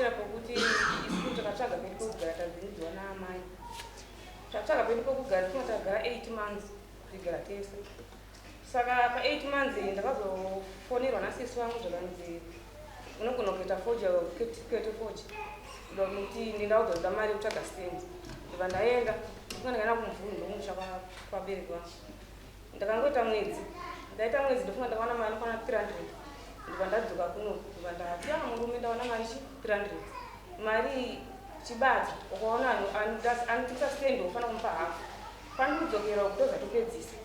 Zvakatotangera pokuti isu takatsvaga pedu pokugara tadzingidzwa naamai. Tatsvaga pedu pokugara tinga tagara 8 months kutigara tese. Saka pa 8 months iyi ndakazofonerwa nasisi vangu zvakanzi unogona kuita foja kuita foja nokuti ndinda kuzoda mari yekutsvaga stand. Ndobva ndaenda ndinga ndakaenda kumvunhu ndokumusha kwabereki vangu. Ndakangoita mwedzi ndaita mwedzi ndofunga ndakawana mari inokwana 300 ndobva ndadzoka kuno ndobva ndati ah murume ndawana mari chi 300 mari iyi chibata ukaona anotengesa stand unofanira kumupa hafu pandikudzokera uku tozatopedzisa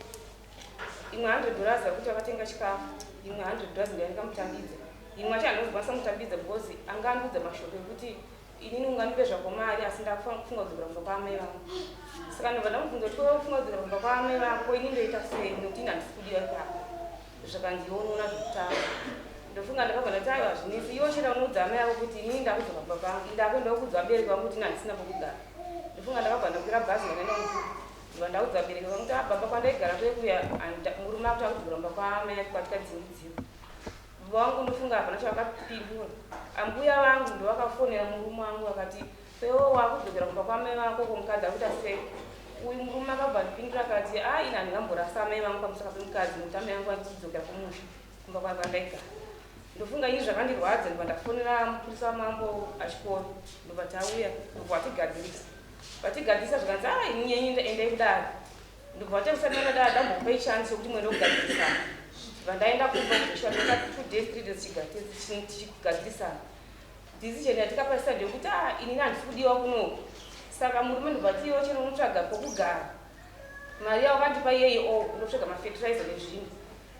imwe 100 dollars yakuti akatenga chikafu imwe 100 dollars ndiyandikamutambidza imwe acho handinozokwanisa kumutambidza because anga andiudza mashoko ekuti Inini ungandipe zvako mari asi ndakufunga kudzokera kumba kwaamai vangu. Saka ndobva ndamubvunza kuti ko ufunga kudzokera kumba kwaamai vako ko ini ndoita sei nekuti ini handisi kudiwa ipapo. Zvakanzi iwe unoona zvekutamba. Ndofunga ndakabva ndati aiwa hazvinetsi iwe chete unoudza amai vako kuti inini ndakudzoka kumba kwangu ndakuenda kuudza vabereki vangu kuti ini handisina pokugara. Ndofunga ndakabva ndakwira bhazi ndakaenda kumba ndobva ndaudza vabereki vangu kuti ah baba kwandaigara kwekuya murume akuti akudzokera kumba kwaamai kwatikadzingidzirwa. Baba vangu ndofunga hapana chavakapindura. Ambuya vangu ndovakafonera murume wangu vakati sewo wakudzokera kumba kwamai vako ko mukadzi akuita sei? Uyu murume akabva andipindura akati a ini handingamborasa amai vangu pamusaka pemukadzi nekuti amai vangu vandichidzokera kumusha kumba kwandaigara. Ndofunga ini zvakandirwadza ndobva ndafonera mupurisa wamambo achikoro ndobva tauya ndobva vatigadzirisa. Vatigadzirisa zvikanzi a ini nyenyu endai kudare. Ndobva vatarisa ndanga ndambokupai chance yokuti muende kugadzirisana. Ndobva ndaenda kumba kuzosvika ndaita 2 days 3 days tichigadzirisana. Decision yatikapasisa ndeyekuti ah inini handisi kudiwa kunoku. Saka murume ndobva ati iwe chero unotsvaga pokugara. Mari yawakandipa iyeyi o oh, unotsvaga mafertilizer nezvinhu.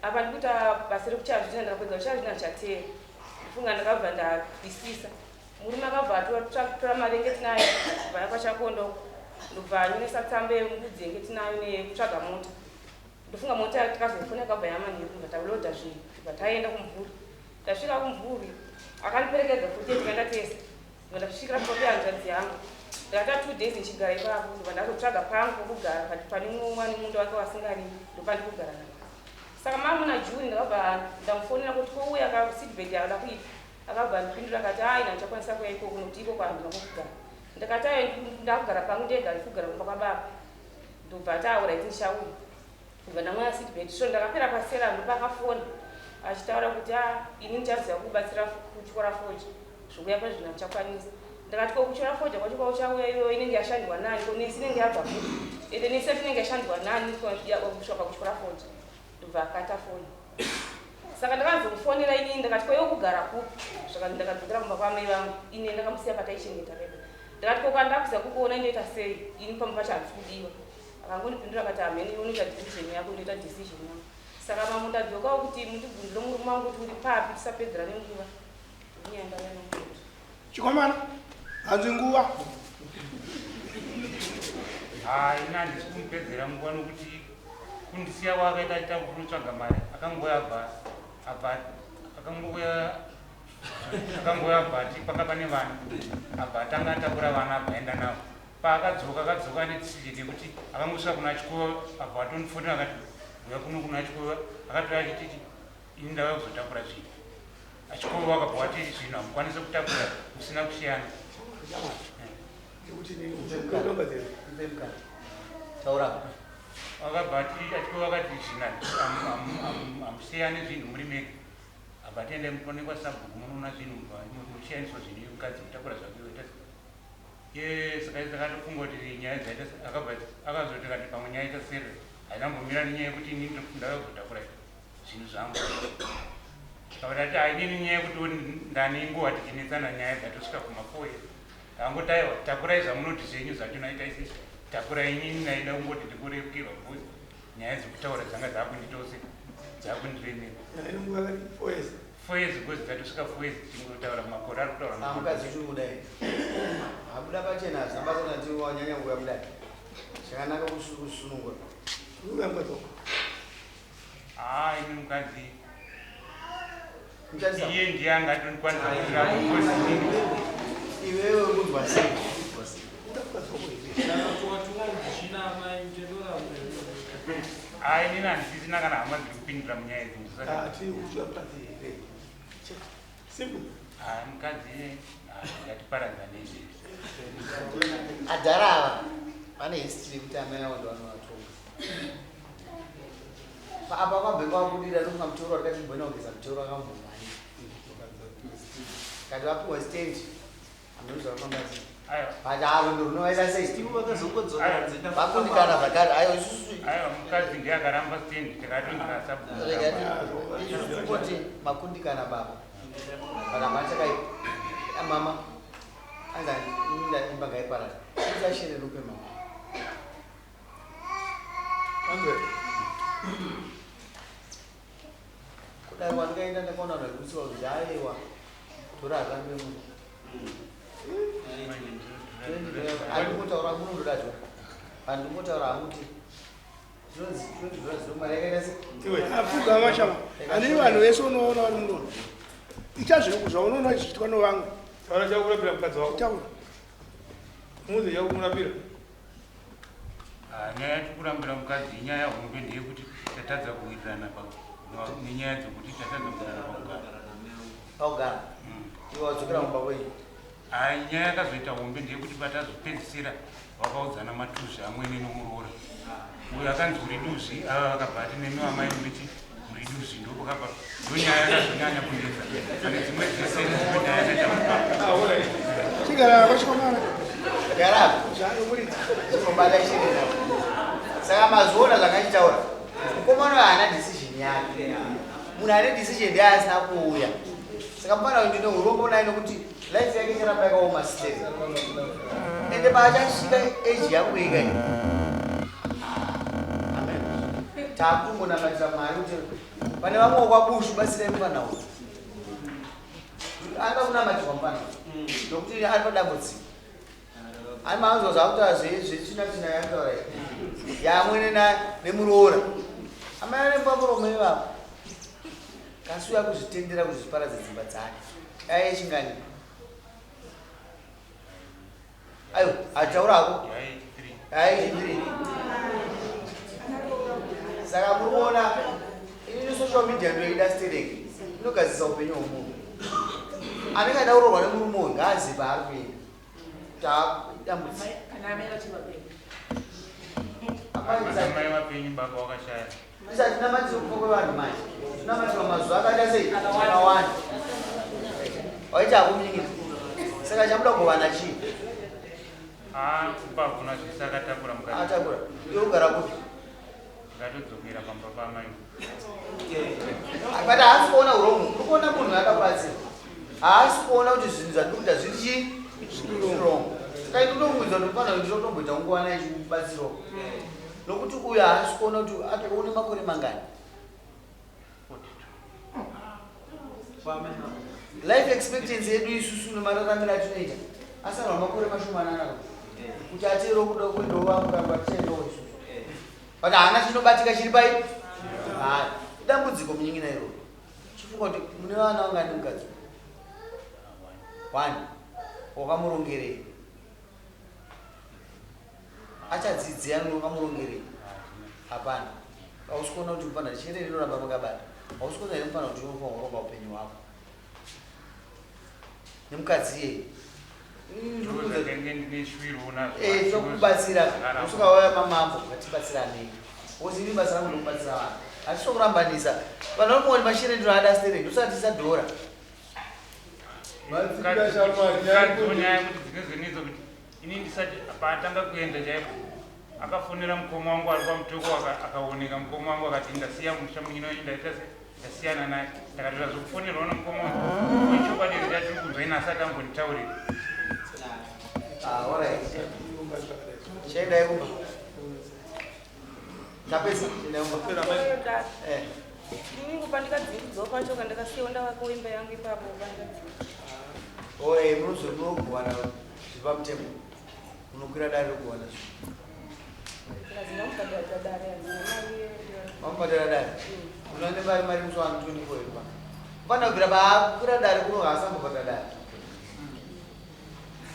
Apa ndikuita basa rekuchaya zvidhina ndakapedza kuchaya zvidhina ndichateera. Ndifunga ndakabva ndahwisisa. Murume akabva atora mari yenge tinayo kubva yakwachakonda uko ndobva anyoresa tsamba yembudzi yenge tinayo neyekutsvaga mota. Ndofunga mota takazoifona yakabva yamanheru ndobva taloda zvinhu ndobva taenda kumvuri. Tasvika kumvuri akandiperekedza futi tikaenda tese ndobva ndasvikira kumba kwehanzvadzi yangu. Ndakaita 2 days ndichigara ipapo ndobva ndazotsvaga pangu pokugara pane mumwe ane munda wake wasingarimi ndopandikugara napo. Saka mamuna June ndakabva ndamufonera kuti kouya ka seedbed yaada kuita Akabva andipindura akati haa ini handichakwanisa kuuya ikoko nokuti ikoko handina kwokugara. Ndakati aiwa ndakugara pangu ndega handisi kugara kumba kwababa. Ndobva ati alright ndichauya. Ndobva ndamwaya seat belt. So ndakapera pasera ndopaakafona achitaura kuti ah ini ndichaziva kukubatsira kutyora fodya zvokuya pazvinhu handichakwanisa. Ndakati ko kutyora fodya kwacho kwauchauya iwewe inenge yashandwa nani ko nesi inenge yabva kupi ende nesi yacho inenge yashandwa nani kusvika pakutyora fodya. Ndobva akata foni. Saka ndakazomufonera inini ndakati ko iwe kugara kupi? Zvakanzi ndakadzokera kumba kwamai vangu ini ndakamusiya pataichengeta pedu. Ndakati ko kana ndakuziva kukuona inoita sei? Ini pamba pacho handisi kudiwa. Akangondipindura akati hameno iwe unoita decision yako ndoita decision yangu. Saka mambo ndadzokawo kuti mundibvunzire murume wangu kuti uri papi tisapedzerane nguva. Ndinyaya ndauya nayo. Chikomana, hanzi nguva. Haa ini handisi kumupedzera nguva nokuti kundisiya kwaakaita achiita kunotsvaga mari akangouya abva abva akangouya akangouya abva ati panga pane vana abva atanga atakura vana abva aenda navo paakadzoka akadzoka ane decision yekuti akangosvika kuna chikoro abva atondifonera akati uya kuno kuna chikoro akatouya achititi ini ndauya kuzotakura zvinhu Achikoro wakabva wati zvinhu hamukwanise kutakura musina kusiyana. Wakabva ati achikoro wakati zvinhu hamusiyane zvinhu muri mega. Abva ati endai munoonekwa sabhuku munoona zvinhu muchiyaniswa zvinhu mukadzi kutakura zvake oita ye saka takatofunga kuti nyaya dzaita akabva akazoti kati pamwe nyaya ita sere haina kumbomira nenyaya yekuti ini ndauya kuzotakura zvinhu zvangu Ndati hainini nyaya yekuti ndane nguva tichinetsana nyaya dzatosvika kuma4 years. Ndangoti aiwa takurai zvamunoti zvenyu zvachona itai sei takurai inini ndaida kungoti ndikurerukirwa because nyaya dzekutaura dzanga dzakundiita se dzakundiremera. 4 years because dzatosvika 4 years tichingotaura makore ari kutaura. Mukadzi tiri kudai. Abuda pachena hazvina basa nati wanyanya kuuya mudai. Chakanaka kusunungura. Uya mukadzi wako. Haa imi mukadzi iye ndiye angatondikwanisa kutirapa because inini iwewe kunzwa sei haa inini handisisina kana hama dziri kupindira munyaya idzi simple. Ah, mukadzi ah, ngatiparadzane izvezvi. Adhara ava vane history yekuti amai avo ndovanovatonga. Apa kwabve kwabudira ndofunga mutoro watikati mboenda kugeza mutoro akambomhanya. Kati vapiwa stand hameno zvavafamba sei. But avo ndorunovaita sei? Vakundikana zvakare ayo isusu. Aiwa mukadzi ndiye akaramba stand takatonzi kasabhuku. Isusu tirikoti makundikana baba. But hapana chakaipa. Mama anzi imba ngaiparare. Isashere rupe mama. Anzwe. Kudai wandikaenda ndakaona vanhu vaikutsiwa kuti aiwa tora arambe munhu. Andingotaura munondoda tora. Andingotaura hangu kuti zvinonzi 20 dollars mari yakaita se. Iwe afuga mashama. Ani vanhu vese unoona vari munono. Ita zviri zvaunoona zvichiitwa nevamwe. Taura chakurapira mukadzi wako. Taura. Muudze chakumurapira. Ah, nyaya yatikurambira mukadzi inyaya hombe ndeyekuti tatadza kuwirirana nenyaya dzekuti tatadza kuwirirana pakugara. Pakugara. Iwe wadzokera mumba kwenyu. Ah, nyaya yakazoita hombe ndeyekuti patazopedzisira vakaudzana matuzvi amwene nomuroora. Uyo akanzi uri duzvi, ava vakabva ati nemi amai muriti muri duzvi ndopakabva ndonyaya yakazonyanya kunetsa pane dzimwe dzese dzimwe nyaya yakaita Chigara kwachikomana. Gara apa. Zvaanomuridza. Chimbobata chiri nako. Saka mazuona zvakachitaura. Mukomana uyu haana decision yake. Munhu ane decision ndiye asina kuuya. Saka mufana uyu ndine urombo naye nokuti life yake icharamba yakaoma still. Ende paachasvika age yako ika iyi. Amen. Takungonamatira Mwari kuti pane vamwe kwabushu batsirai mufana uyu. Anoda kunamatirwa mufana uyu. Nokuti ari padambudziko. Ani maanzwa zvakutaura zvetsvina tsvina yakutaura iyi. Yamwene nemuroora. Amai vane pamuromo ivavo. Kasi uya kuzvitendera kuti zviparadze dzimba dzake. Dai yechingani. Ayo, ataura hako. Dai yechithree. Saka muri kuona ini social media ndoida stereki. Inogadzirisa upenyu hwomunhu. Anenge aida kuroorwa nemurume uyu ngaazive paari kuenda. Dambudziko. Kana amai vachiri vapenyu. Amai vapenyu baba wakashaya. Isa tinamatira kufa kwevanhu manje. Tinamatira mazuva akaita sei? Akawanda. Waita akuminyikira. Saka chamuda kugovana chii? Ah, kumba hakuna zvese akatakura mukadzi. Atakura. Iwe ugara kupi? Ndakatodzokera pamba pamai. But haasi kuona urongo. Uri kuona munhu akabatsira. Haasi kuona kuti zvinhu zvandiri kuita zviri chii? Zviri wrong. Saka ini ndokuudza kuti mufana uyu ndinotomboita nguva naye chimubatsirawo. Nokuti uyu haasi kuona kuti atoone makore mangani. Life expectancy yedu isusu nemararamiro atinoita asarwa makore mashomanana kuti ateere kuda kuendawo vamuramba tichaendawo isusu. But haana chinobatika chiri pai. Hayi. Idambudziko munyingina iroro. Chifunga kuti mune vana vangani mukadzi? One. Wakamurongerei? Achadzidzei anenge wakamurongerei? Hapana. Hausi kuona kuti mufana chere rinoramba makabata. Hausi kuona here mufana kuti unofanira kuronga upenyu hwako. Nemukadzi iyeye. Ndozvandenge ndine shwiro nazvo. Eh, tokubatsira. Usukauya mamambo ngatibatsiranei. Wozi ini basa rangu ndokubatsira vanhu. Hatisi kurambanisa. Vanhu vari kuona mashere ndiro ada stereki. Usati tisadhora. Mukadzi nyaya yekuti dzinozonetsa kuti ini ndisati paatanga kuenda chaipo akafonera mukoma wangu ari pamutoko akaoneka mukoma wangu akati ndasiya musha munyina wenyu ndaita se ndasiyana naye ndakatoita zvekufonerwa nomukoma wangu wechokwadi here chatiri kunzwa ini asati ambonditaurira. Ah, alright. Chiendai kumba. Tapedza, chiendai kumba. Eh. Ini pandikadzingidzwa pacho kandakasiyawo ndavakawo imba yangu ipapo pandikadzingidzwa. Oh, eh, munozogovana zviri pamutemo. Munokwira dare rogovana zvinhu. Ndikazi ndamubhadhara dare handina mari Mamubhadhara dare. Unoone mari mari musi wa 24 here pa. Mufana kubvira paakwira dare kuno haasambobhadhara dare.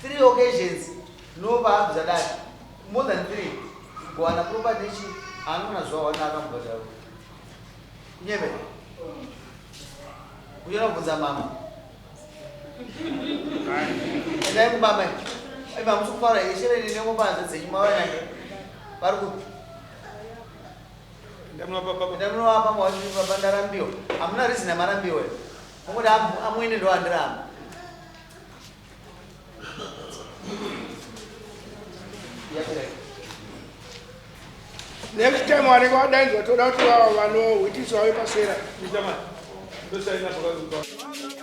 Three occasions no paabvisa dare. More than three. Kugovana property nechi anoona zuva wana akambobhadhara. Kunyebe. Kunyora kubvunza mama. Endai kumba mai. Aiva hamusi kufara here shereni nengobanza dzenyu mavanake vari kupi? Endai munovapa mawati baba ndarambiwa. Hamuna reason yamarambiwa here. Mongoti amwene ndo andiramba. Next time vanenge vadainzwa toda kuti vava vanohwitiswa vepasera. Ndoshaina zvakazuka.